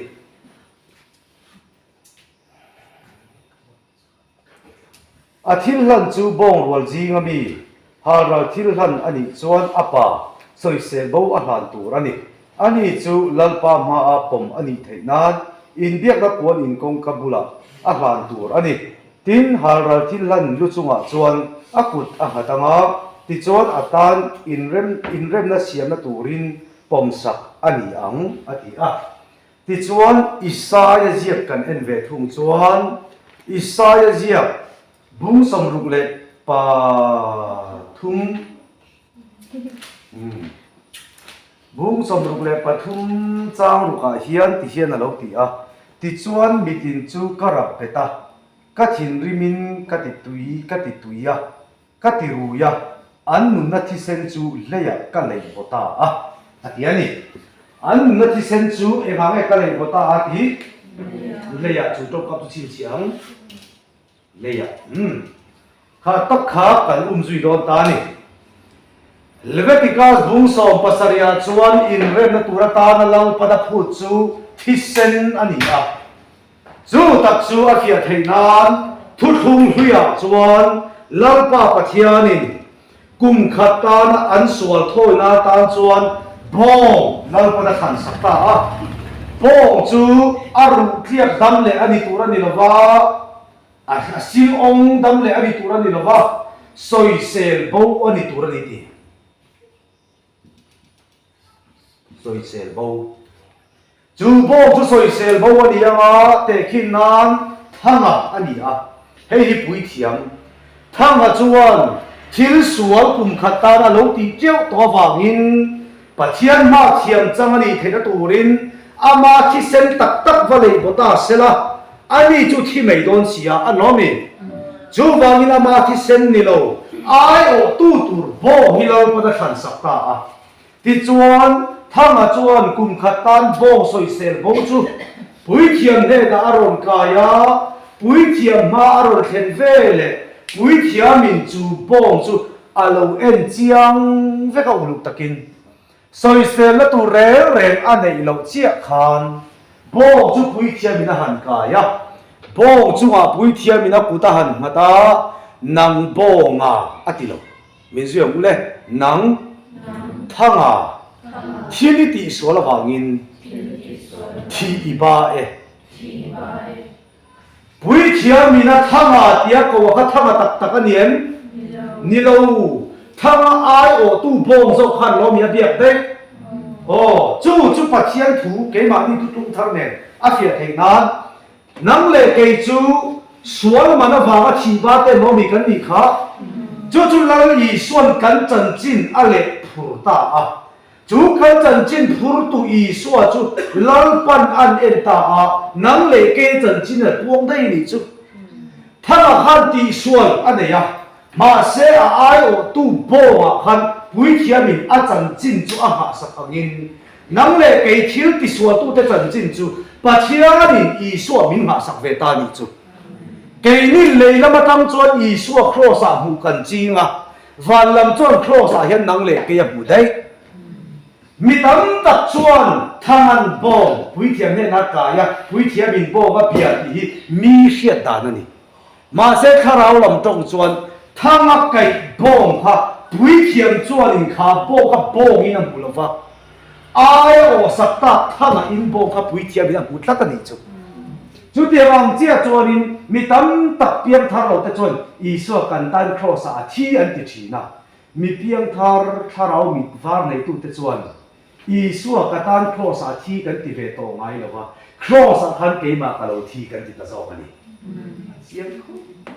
A thil hlan chu bawng rual zinga mi halral thil hlan a nih chuan a pa sawisel bo a hlan tur a ni. Ani chu Lalpa hmaah pawm a nih theih nan inbiakna puan in kawngka bulah a hlan tur a ni. Tin, halral thil hlan lu chungah chuan a kut a nghat ang a, tichuan a tan inrem inremna siamna turin pawmsak a ni ang, a ti a. Tichuan, Isaia ziak kan en ve thung chuan, Isaia ziak bung 63, bung 63 chang rukah hian ti hian a lo ti a, Tichuan mitin chu ka rap bet a, ka thinrimin ka ti tui ka ti tui a, Ka ti rui a, an nunna thisen chu leiah ka lei baw ta a, a ti a ni. An nunna thisen chu engah nge ka lei baw ta a tih? Leiah chu tawngkam chu chhinchhiah ang. Leiah, umm. Kha tak kha kan um zui dawn ta a ni. Leviticus bung 17 ah chuan inremna tur atana Lalpan a phut chu thisen a ni a. Chu tak chu a fiah theih nan thuthlung hluiah chuan Lalpa Pathianin kum khat tana an sual thawina atan chuan bawng Lalpan a thlan sak ta a. Bawng chu a ruh tliak dam leh a ni tur a ni lo va. A sil awng dam leh a ni tur a ni lo va, sawisel bo a ni tur a ni tih. Sawisel bo. Chu bawk chu sawisel bo a ni anga tehkhin nan Thanga a ni a, hei hi puithiam. Thanga chuan thil sual kum khat tan a lo tih teuh tawh avangin Pathian hma thiam chang a nih theihna turin ama thisen tak tak va lei baw ta sela, ani chu thi mai dawn si a, a lawm i. Chuvangin ama thisen ni lo, aiawhtu tur bawng hi Lalpan a thlansak ta a. Tichuan, Thanga chuan kum khat tan bawng sawisel bo chu Puithiam hnenah a rawn kai a, Puithiam hma a rawn thlen ve leh Puithiamin chu bawng chu A lo en chiang vek a uluk takin sawiselna tur reng reng a neih loh chiah khan bawng chu puithiamin a han kai a, bawng chungah puithiamin a kut a han nghat a, Nang bawnga a ti lo. Min zui ang u le, nang thanga thil i tihsual avangin thih i ba e. Puithiam in a thanga tia ko a kha thanga tak tak a ni em? Ni lo. Thanga aiawhtu bawng zawk khan lawm i a biak daih. Aw, chu chu Pathian thu keimahni thutlung thar nen a fiah theih nan nang leh kei chu sual man avanga thih ba te lawm i kan nih kha. Chu chu Lal Isuan kan chanchin a leh phur ta a. Chu kan chanchin phurtu Isua chu Lalpan an en ta a, nang leh kei chanchin a puang daih nih chu. Thanga khan tihsual a nei a, mahse a aiawhtu bawngah khan puithiamin a chanchin chu a nghahsak angin, nang leh kei thil tisualtute chanchin chu Pathianin Isua min nghahsak ve ta nih chu. Keini lei lam atang chuan Isua kraws-ah hmuh kan ching a, Van lam chuan Kraws ah hian nang leh kei a hmu daih. Mi tam tak chuan Thangan bawng puithiam hnenah kai a, puithiam in bawng a bia tih hi mi hriat dan a ni. Mahse thlarau lam tawng chuan Thanga kaih bawng kha puithiam chuan in kha bawng kha bawng in a hmu lo va, Ai a awhsak tak thanga in bawng kha puithiam in a hmu tlat a nih chu. Chutiang ang chiah chuanin mi tam tak piangthar lo te chuan Isua kan tan Kraws ah a thi an ti thin a. Mi piangthar thlarau mit var neitu te chuan Isua ka tan Kraws ah a thi kan ti ve tawh ngai lo va, Kraws ah khan keimah ka lo thi kan ti ta zawk a ni. A chiang khawp.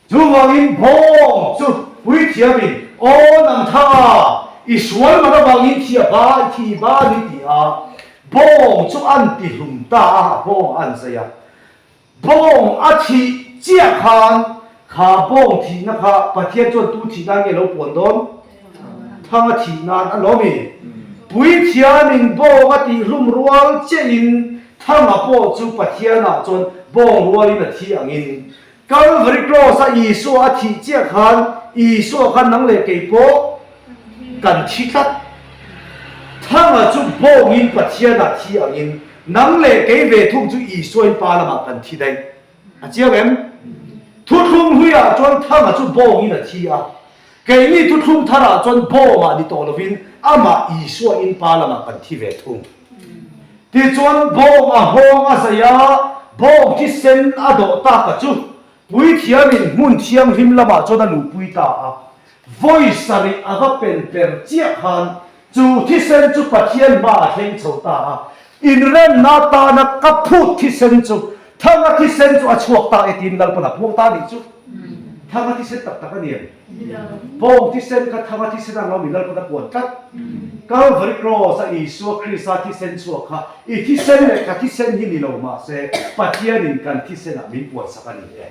Chuvangin bawng chu puithiamin, Aw nang thanga, i sual man avangin thi a ba, i thi i ba ni ti a, bawng chu an ti hlum ta a, bawng an zai a. Bawng a thih chiah khan kha bawng thihna kha Pathian chuan tu thih nan nge lo puan dawn? Thanga thih nan a lawm i. Puithiamin bawng a tih hlum rual chiahin thanga pawh chu Pathianah chuan bawng rualin a thi angin Calvary Cross a Isua a thih chiah khan Isua khan nang leh kei pawh kan thi tlat. Thanga chu bawngin Pathianah thi angin nang leh kei ve thung chu Isuain pa lamah kan thi daih. A chiang em? Thuthlung hluiah chuan Thanga chu bawngin a thi a, keini thuthlung tharah chuan bawngah ni tawh lovin amah Isuain pa lamah kan thi ve thung. Tichuan bawng a nghawng a zai a, bawng thisen a dawh tak a chu puithiamin hmun thianghlim lamah chuan a luhpui ta a. Vawi sarih a va pen per chiah khan chu thisen chu Pathian hma a thleng chho ta a, inremna atana ka phut thisen chu Thanga thisen chu a chhuak ta e tiin Lalpan a puang ta a nih chu. Thanga thisen tak tak a ni em? Bawng thisen kha Thanga thisen ang lo mi Lalpan a puan tlat. Calvary Cross a Isua Krista thisen chhuak kha i thisen leh ka thisen hi ni lo mahse Pathianin kan thisenah min puansak a ni e.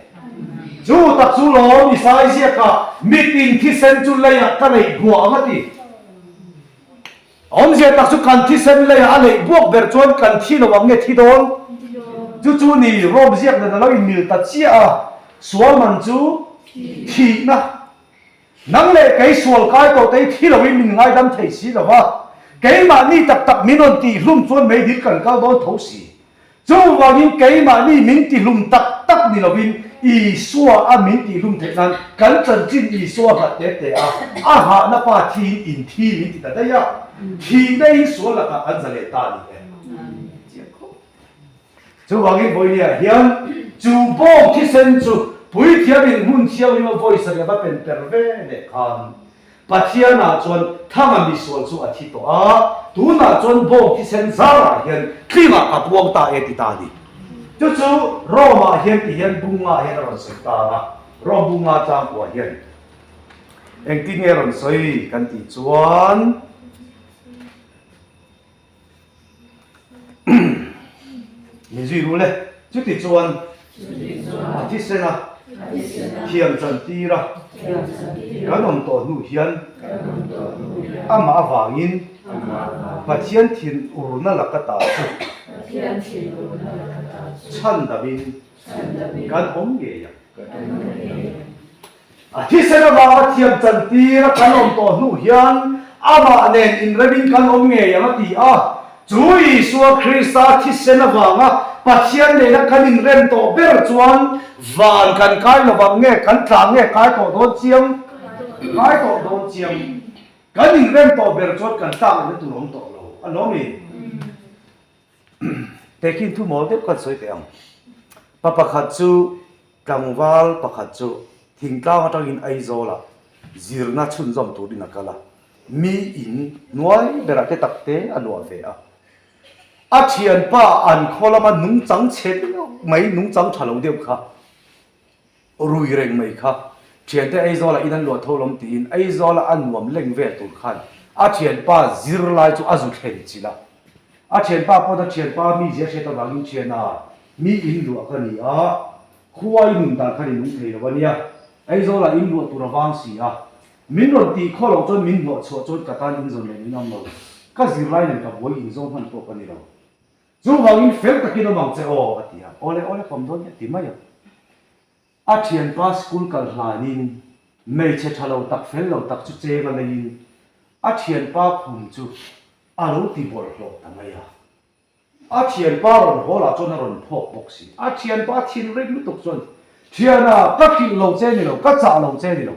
Chu tak chu lawm Isai ziakah mitin thisen chu leiah ka neih buah ang a ti. Awmzia tak chu kan thisen leiah a leih buak ber chuan kan thi lo ang nge thi dawn? Chu chu ni Rom ziak nen a lo inmil ta chiah a, sual man chu thihna. Nang leh kei sual kai tawh te hi thi loin min ngaidam thei si lo va, keimahni tak tak min rawn tihhlum chuan meidil kan kal dawn tho si. Chuvangin keimahni min tihlum tak tak ni lovin Isua a min tihlum theih nan kan chanchin Isua nghat te te a, a hahna pa thiin in thi min ti ta daih a, thihna in sual lakah kan za leh ta a ni e. Chiang khawp. Chuvangin vawinia hian chu bawng thisen chu puithiamin hmun thianghlim a vawi sarih a va pen per ve leh khan Pathianah chuan Thanga misual chu a thi tawh a, tunah chuan bawng thisen zarah hian tlingah ka puang ta e ti ta a ni. Chu chu Rome-ah hian ti hian bunga hian a rawn sawi ta a, Rome bunga tlangkuah hian engtin nge a rawn sawi kan tih chuan, Min zui ru le. Chuti chuan a thisen a thiam chan tir a, kan awm tawh hnu hian amah avangin Pathian thin urna laka ta chu chhandamin kan awm ngei ang. A thisen avanga thiam chantir a kan awm tawh hnu hian amah nen inremin kan awm ngei ang a ti a. Chu Isua Krista thisen avanga Pathian nena kan inrem tawh ber chuan van kan kai lovang nge kan tlang nge kai tawh dawn chiang? Kai tawh dawn chiang. Kan inrem tawh ber chuan kan tlak lehna tur awm tawh lo a lawm i. Tehkhin thu mawl deuh kan sawi teh ang. Pa pakhat chu tlangval pakhat chu thingtlang atangin Aizawlah zirna chhunzawm turin a kal a, mi in hnuai berah te tak te a luah ve a. A thianpa an khaw lama nungchang chhe deuh mai, nungchang tha lo deuh kha rui reng mai kha thiante Aizawlah in an luah tho lawm tiin Aizawlah a nuam leng vel tur khan a thianpa zirlai chu a zu thlen chilh a. A thianpa pawh a thianpa mi zia hriat avangin thiana mi in luah ka ni a, khua i nun dan khan i nung thei lo a nia, Aizawlah in luah tur a vang si a, min rawn tih khaw loh chuan min hnawh chhuah chuan ka tan in zawn leh min awm lo, ka zirlai nen ka buai in zawng hman pawh ka ni lo. Chuvangin fel takin awm ang che aw a ti a, awle awle ka awm dawn nia ti mai a. A thianpa school kal hlanin hmeichhe tha lo tak fel lo tak chu cheng a leiin a thianpa khum chu a lo ti bawlhhlawh ta mai a. A thianpa rawn haw lah chuan a rawn phawk bawk si. A thianpa thinrim lutuk chuan, Thiana, ka hrilh lo che ni lo, ka chah lo che ni lo.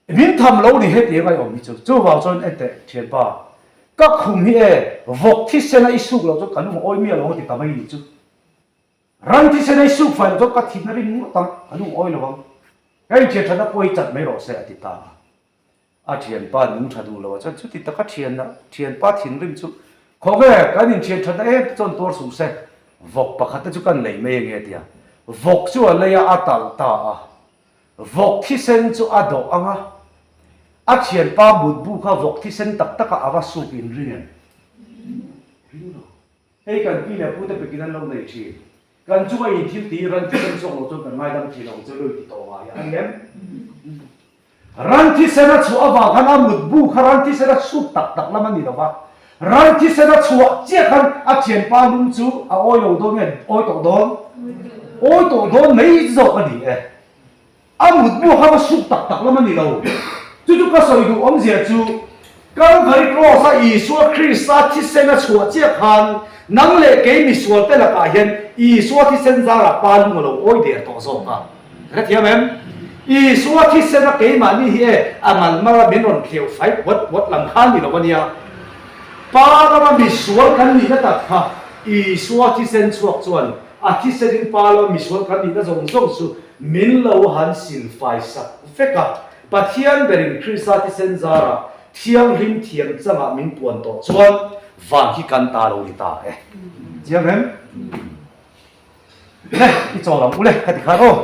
Min tham lo ni hetiang a i awm hi chu. Chuvang chuan enteh thianpa, ka khum hi e, vawk thisen a i suk loh chuan ka lung awi miah lo ang a ti ta mai ni chu. Ran thisen ei suk fai lo chuan ka thihna rin ngawt ang, ka lung awi lo ang. Ka inthian thatna pawh hi chat mai rawh se a ti ta a. A thianpa nung tha duh lo ah chuan chuti taka thianna, thianpa thinrim chu khawnge kan inthian thatna em te chuan tuar suh se, vawk pakhat te chu kan lei mai ange a ti a. Vawk chu a lei a, a talh ta a. Vawk thisen chu a dawh ang a, a thianpa mutbu kha vawk thisen tak taka a va suk inring em? Ring lo. Hei kan pi leh pute pekin an lo nei thin. Kan chunga in thil tih ran thisen chhuak lo chuan kan ngaidam thei lo ang che lui ti tawh ngai a ni em? Ran thisen a chhuah avang khan a mutbu kha ran thisen a chhuk tak tak lam a ni lo va. Ran thisen a chhuah chiah khan a thianpa lung chu a awi lo dawn nge awi tawh dawn? Awi tawh dawn mai zawk a ni e. A mutbu kha va suk tak tak lam a ni lo. Chu chu ka sawi duh awmzia chu, Kalvari Kraws-a Isua Krista thisen a chhuah chiah khan nang leh kei misualte lakah hian Isua thisen zarah pa lung a lo awi der tawh zawk a. Ka hrethiam em? Isua thisen a keimahni hi e a ngal mar a min rawn tleuh fai puat puat lam kha a ni lo a nia. Pa lama misual kan nihna tak kha Isua thisen chhuak chuan a thisenin pa lama misual kan nihna zawng zawng chu Min lo han silfai sak vek a, Pathian berin Krista thisen zarah thianghlim thiam changah min puan tawh chuan van hi kan ta lo ni ta e. Chiang em? Le, i chawl ang u le, ka ti khan aw.